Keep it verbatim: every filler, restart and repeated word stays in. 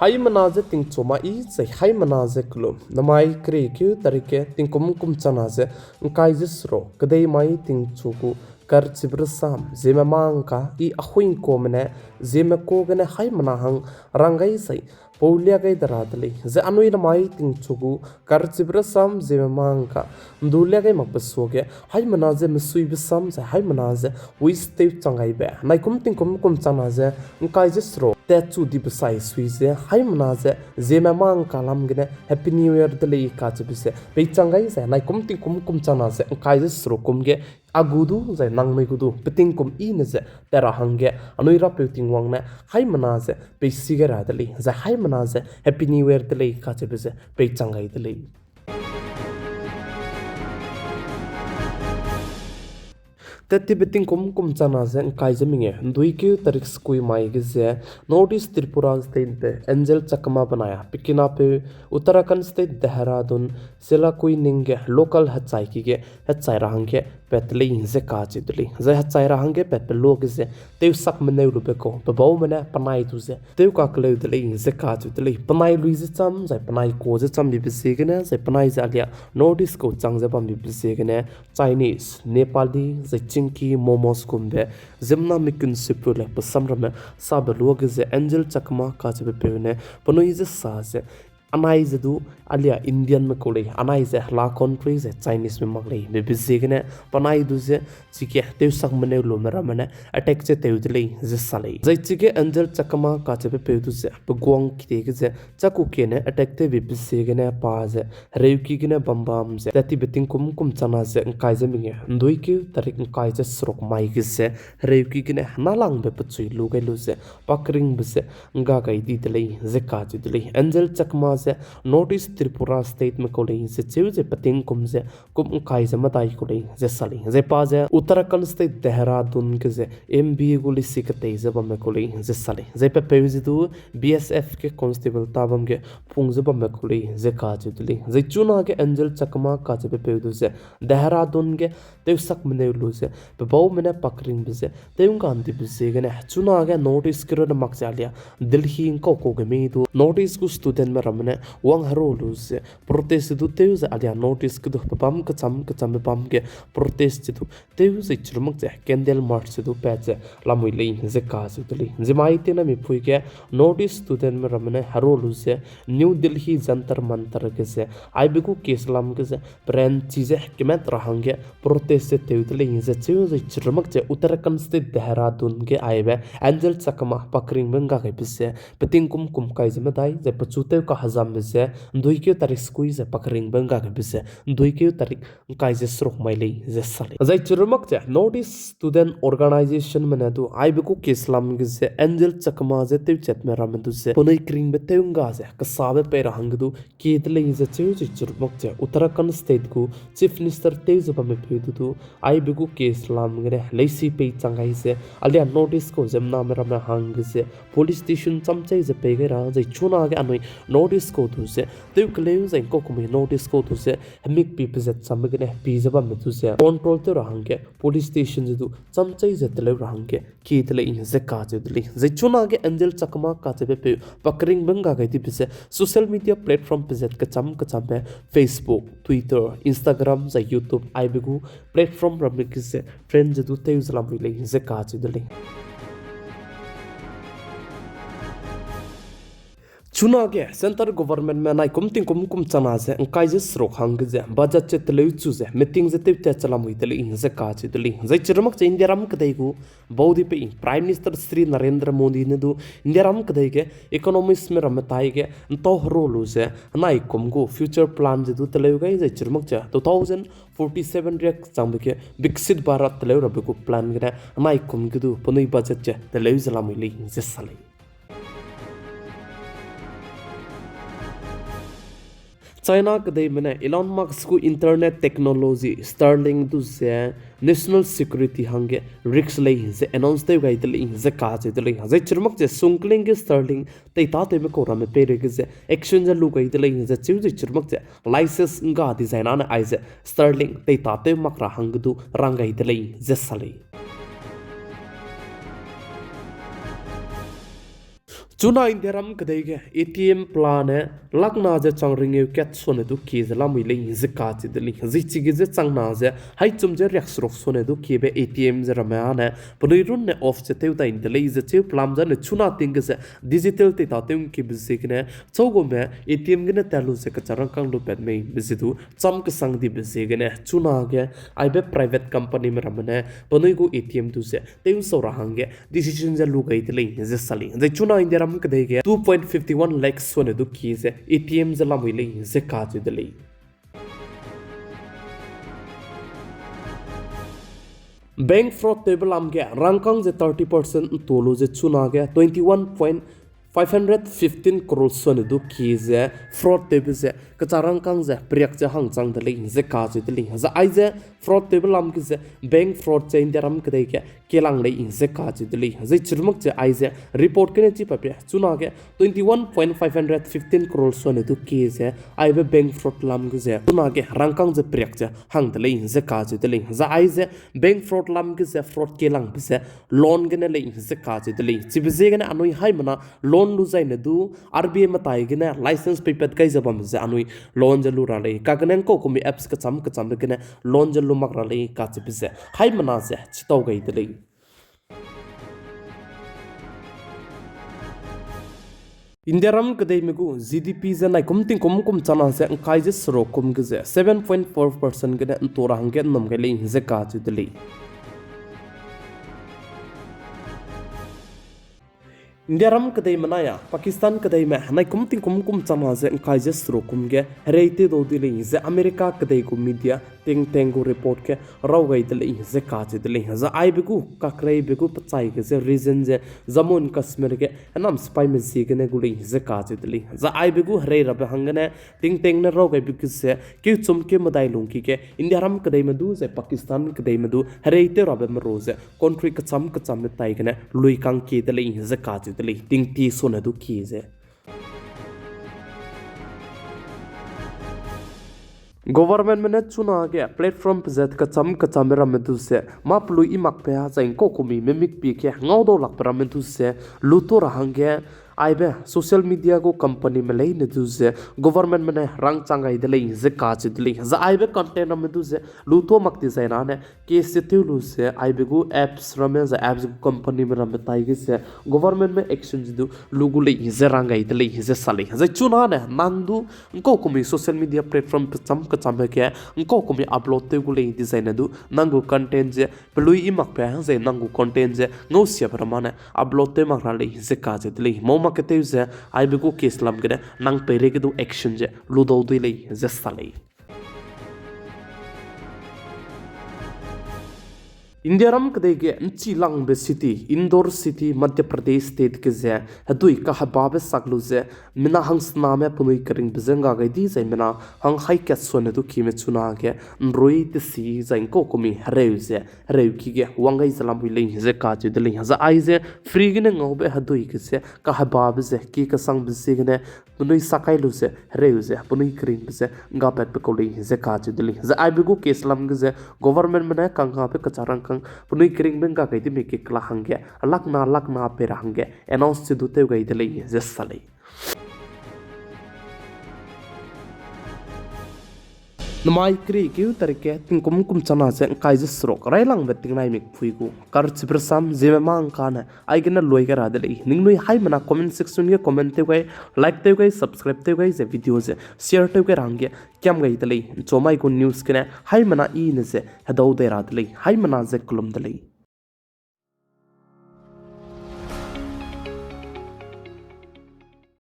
Haimena ze tingchu mai zai haimena ze kelum. Namai kerekeu tarik ge tingkum kum changna ze ngkai ze seruk, kedei mai tingchu gu karchibe rasam, Zeme mangka i ahuingkuame ne, Zeme ka gene haimena hang rang gai zai, pau lia gai de ra de lei. Zai anui namai tingchu gu karchibe rasam Zeme mangka ndu lia gai makbe suage, haimena ze mesuibe sam zai haimena ze wish tew chang gaibe. Naikum tingkum kum changna ze ngkai ze seruk, tatchu dibe sai sui ze, haimena ze Zeme mangka lam gene Happy New Year de lei kacheube ze peichang gai zai, naikum tingkum kum changna ze ngkai ze seruk kum ge, a gu du zai nangnui gu du, peting kum i ne ze tat ra hangge, anui Rapeu Tingwang ne haimena ze peisi gai ra de lei, zai haimena ze Happy New Year de lei kacheube ze peichang gai de lei. Tat tibe tingkum kum changna ze ngkai ze mengeu, nduikeu tarik sekui mai ge ze, North East Tripura State be Angel Chakma benai a pekinapeu Uttarakhand State Dehradun Silakui ning ge local hechai ki ge hechai ra hangge pat de lei ze kacheu de lei. Zai hechai ra hangge patbe luage ze, tewsak meneu lube kau, pe baume ne penai du ze tew kakeleu de lei ze kacheu de lei. Penai lui ze cham, zai penai ka ze cham bibe ziegene, zai penai ze alia North East kau chang ze bambibe ziegene, Chinese, Nepali, zai Chinki, Momos gumbe, ziemmena mikun sipeu le pe samramme sabe luage ze Angel Chakma kacheube peu ne penui ze sa ze, anai ze du alia Indianme kau lei, anai ze hela country ze Chineseme mak lei, bebe ziegene penai du ze chige tewsak meneu lume ramme ne attack ze tew de lei ze sa lei. Zai chige Angel Chakma kacheube peu du ze pe guang kide ge ze chaku kie ne attack tewbe ziegene pa ze hereuki gene bam bam ze, tat tibe tingkum kum changna ze ngkai ze mengeu, nduikeu tarik ngkai ze seruk mai ge ze, hereuki gene henalangbe pechui lu gai lu ze, pa keringbe ze ngga gai di de lei ze kacheu de lei. Angel Chakma ze North East Tripura Stateme kau lei ze cheu ze peting kum ze kum ngkai ze medai kau lei ze sa lei. Zai pa ze Uttarakhand State Dehradun ge ze M B A gu lisi ketei ze bamme kau lei ze sa lei. Zai pe peu ze du B S F ge constable ta bam ge pung ze bamme kau lei ze kacheu de lei. Zai chunage Angel Chakma kacheube peu du ze Dehradun ge tewsak meneu lu ze pe baume ne pa keringbe ze tew ngga ndibe ziegene, chunage North East ge rune mak ze alia Delhi ngkau kau ge mi du North East gu studentme ramme ne wang hero lu ze protest du tew ze alia North East ge du pe bam kecham kechambe bam ge protest ze du tew ze chirumak ze candle march ze du pat ze lamui lei ze kacheu de lei. Zimai tina mipui ge North East studentme ramme ne hero lu ze New Delhi Jantar Mantar ge ze aibe gu case lam ge ze peranchi ze kemat ra hangge protest ze tew de lei ze cheu ze chirumak ze Uttarakhand State Dehradun ge aibe Angel Chakma pa keringbe ngga gaibe ze peting kum kum kai ze medai zai pechu tew kahezambe ze nduikeu tarik sekui ze pa keringbe ngga gaibe ze nduikeu tarik ngkai ze seruk mai lei ze sa lei. Zai chirumak ze North East Student Organizationme ne du aibe gu case lam ge ze Angel Chakma ze tewchatme ramme du ze penui keringbe tew ngga ze kesabe pei ra hangge du kie de lei ze cheu ze chirumak ze Uttarakhand State gu Chief Minister tew ze bamme peu du du aibe gu case lam gene leisi pei chang gai ze alia North East kau ziemmename ramme hangge ze police station chamchei ze pei gai ra zai chunage anui North East kau du ze tew keleu zai ngkau kumui North East kau du ze hemik pi pezat chambe gene pi ze bamme du ze control tew ra hangge police station ze du chamchei ze teleu ra hangge kie de lei ze kacheu de lei. Zai chunage Angel Chakma kacheube peu pa keringbe ngga gai dibe ze social media platform pezat kecham kechambe Facebook, Twitter, Instagram zai YouTube aibe gu platform ramme ge ze trend ze du tew ze lamui lei ze kacheu de lei. Chunage centre governmentme naikum tingkum kum changna ze ngkai ze seruk hangge ze budget ze teleu chu ze meeting ze tewtat ze lamui de lei ze kacheu de lei. Zai chirumak ze Indiaram kedei gu bau di pei Prime Minister Shri Narendra Modi ne du Indiaram kedei ge economicsme ramme tai ge ntau hero lu ze naikum gu future plan ze du teleu gai zai chirumak ze two thousand forty-seven riak changbe ge Viksit Bharat teleu rabe gu plan gene naikum ge du penui budget ze teleu ze lamui lei ze sa lei. China kedeime ne Elon Musk gu internet technology Starlink du ze national security hangge risk lei ze announce tew gai de lei ze kacheu de lei. Zai chirumak ze sungkling ge Starlink teitatewme kau ramme peireige ze action ze lu gai de lei ze cheu ze chirumak ze license ngga design ane aize Starlink teitatew mak ra hangge du rang gai de lei ze sa lei. Chuna Indiaram kedei ge A T M pelane lakna ze chang ringeu kat suane du kie ze lamui lei ze kacheu de lei. Zai chige ze changna ze haichum ze riakseruk suane du kiebe A T M ze ramme âne penui runne off ze tew dai de lei ze cheu pelam zane chuna ting ge ze digital teitatew ’ngkiebe ziegene chau gume A T M gene tat lu ze kecharangkâng lupat mei be ze du cham kesang dibe ziegene chuna ge aibe private companyme ramme ne penui gu A T M du ze tew ’nsau ra hangge decision ze lu gai de lei ze sa lei. Zai chuna Indiaram kedei ge two point fifty one lakh suane du kie ze A T M ze lamui lei ze kacheu de lei. Bank fraud tewbe lam ge rangkâng ze thirty percent ’ntu lu ze chuna ge twenty one point five hundred fifteen crore suane du kie ze fraud tewbe ze kecharangkâng ze periak ze hangchang de lei ze kacheu de lei. Zai aize fraud tewbe lam ge ze bank fraud ze Indiaram kedei ge kelang lei ze kacheu de lei. Zai chirumak ze aize report gene chi pape chuna ge twenty one point five hundred fifteen crore suane du kie ze aibe bank fraud lam ge ze chuna ge rangkâng ze periak ze hang de lei ze kacheu de lei. Zai aize bank fraud lam ge ze fraud kelangbe ze loan gene lei ze kacheu de lei. Chibe ziegene anui haimena loan lu zaine du R B I metai gene license peipat gai ze bam ze anui loan ze lu ra lei. Kagene ’ngkau kumi apps kecham kechambe gene loan ze lu mak ra lei kacheube ze haimena ze chitau gai de lei. Indiaram kedeime gu G D P ze naikum tingkum kum chana ze ’ngkai ze seruk kum ge ze seven point four percent gene ’ntu ra hangge ’nnum gai lei ze kacheu de lei. Indiaram kedeime nai a Pakistan kedeime naikum tingkum kum chana ze ’ngkai ze seruk kum ge herei tew dau de lei ze America kedei gu media think tank gu report ge raw gai de lei ze kacheu de lei. Zai aibe gu kakreibe gu pechai ge ze reason ze Jammu and Kashmir ge hênam sipaime ziegene gu lei ze kacheu de lei. Zai aibe gu herei rabe hanggene think tank ne raw gaibe ge ze keuchum keu medai lungki ge Indiaram kedeime du zai Pakistan kedeime du herei tew rabe meru ze country kecham kechambe tai gene luikang kie de lei ze kacheu de lei, tingti sone du kie ze. Governmentme ne chunage platform pezat kecham kechambe ramme du ze mâ pelui i makbe zai ’ngkau kumi memikpie ge ngau dau lakbe ramme du ze lutua ra hangge aibe social media gu companyme leine du ze governmentme ne rangchang gai de lei ze kacheu de lei. Zai aibe content ramme du ze lutua mak dizai nane case ze tew lu ze aibe gu apps ramme zai apps gu companyme ramme tai ge ze governmentme action ze du lu gu lei ze rang gai de lei ze sa lei. Zai chunane nang du ’ngkau kumi social media platform pecham kechambe ge ’ngkau kumi upload tew gu lei dizai ne du nang gu content ze pelui i makbe zai nang gu content ze ngausiabe ramme ne upload tew mak ra lei ze kacheu de lei. Mau mak ketew ze aibe gu case lam gene nang peireige du action ze lu dau dui lei ze sa lei. Indiaram kedei ge ’nchilangbe city, Indore city, Madhya Pradesh state ge ze hedui kahebabe sak lu ze mina hangsename penui keringbe je ’ngga gai di zai mina hang haî kat suane du kime chunage ’nrui tesi zai ’ngkau kumi hereu ze hereuki ge wang gai ze lamui lei ze kacheu de lei. Zai aize free gene ngaube hedui ge ze kahebabe ze ki kesangbe ziegene penui sakai lu ze hereu ze penui keringbe je ’nggapatbe kau lei ze kacheu de lei. Zai aibe gu case lam ge ze governmentme ne kanggabe kechâ rangkâng penui keringbe ’ngga gai dime ki kela hangge lakna lakna pei ra hangge announce ze du tew gai de lei ze sa lei. Namai keri keu tarik ge tingkum kum chana ze ’ngkai ze seruk railangbe tingnai mikpui gu karchibe rasam ziemme mâ ’ngkane aigene lui gai ra de lei. Ningnui haimena comment section ge comment tew gai, like tew gai, subscribe tew gai ze video ze share tew gai ra hangge kiam gai de lei. ’Nchumai gu news gene haimena i ne ze hedau dei ra de lei. Haimena ze kelum de lei.